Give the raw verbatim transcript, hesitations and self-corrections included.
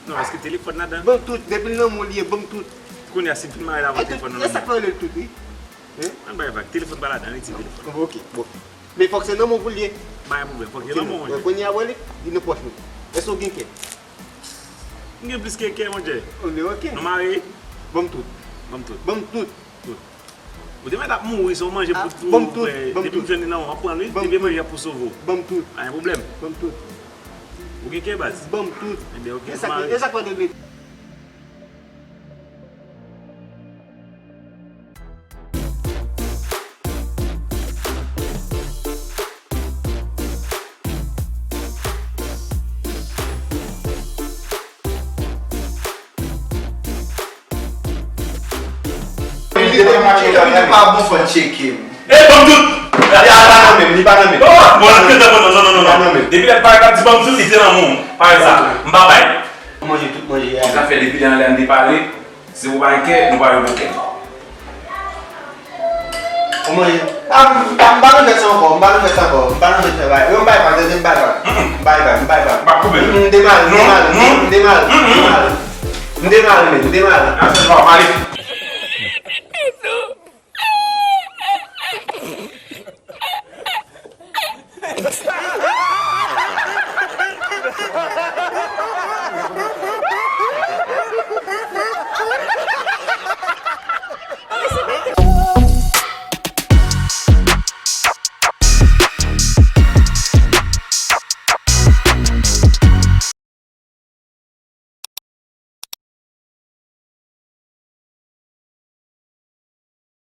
Non, èske telefòn ladan? Ban m tout, depi l nan men w li ye, ban m tout. Kounye a, si m fin mare l avè telefòn nan men m. E sa k fè yo rele l tout, wi. Hein? Ann bay vag, telefòn pa ladan, retire telefòn. Ok, bon. Men fòk se nan men w pou l ye. Pa gen pwoblèm, fòk li nan men w, monchè. Kounye a, wè li, li nan pòch mwen. Èske w gen kè? M gen plis ke kè, monchè. Oh, men ok. Nou mare? Ban m tout. Ban m tout. Ban m tout. Tout. Ou te mèt ap mouri, se yon manje pou tou, frè. Depi m jwenn li nan men w, m ap pran l, wi. Depi manje ap pou sove w. Ban m tout. Pa gen pwoblèm. Ban m tout. Ou gen kè, baz? Ban m tout. Ebyen, ok, nou mare. E sa k fè w te vle Li pa bon, fò n tcheke m. E, ban m tout! Li pa nan men m, li pa nan men m. Bon, bon, non, non, non, non, non. Depi lè m parèt ap di ban m tout, li te nan men w. Parèt sa. M pa bay. Manje tout manje a. Sa fè depi lè anlè n te pale, si ou pa gen kè, nou pa jwenn kè. Ou manje. A, m, a, m pa nan fè sa ankò, m pa nan fè sa ankò, m pa nan fè sa, bay. Yo, m bay vag, tande, m bay vag. M bay vag, m bay vag. M pa koupe. M, m demal, m demal, m demal, m demal. M demal, men, m demal. Nan fè sa, m ale.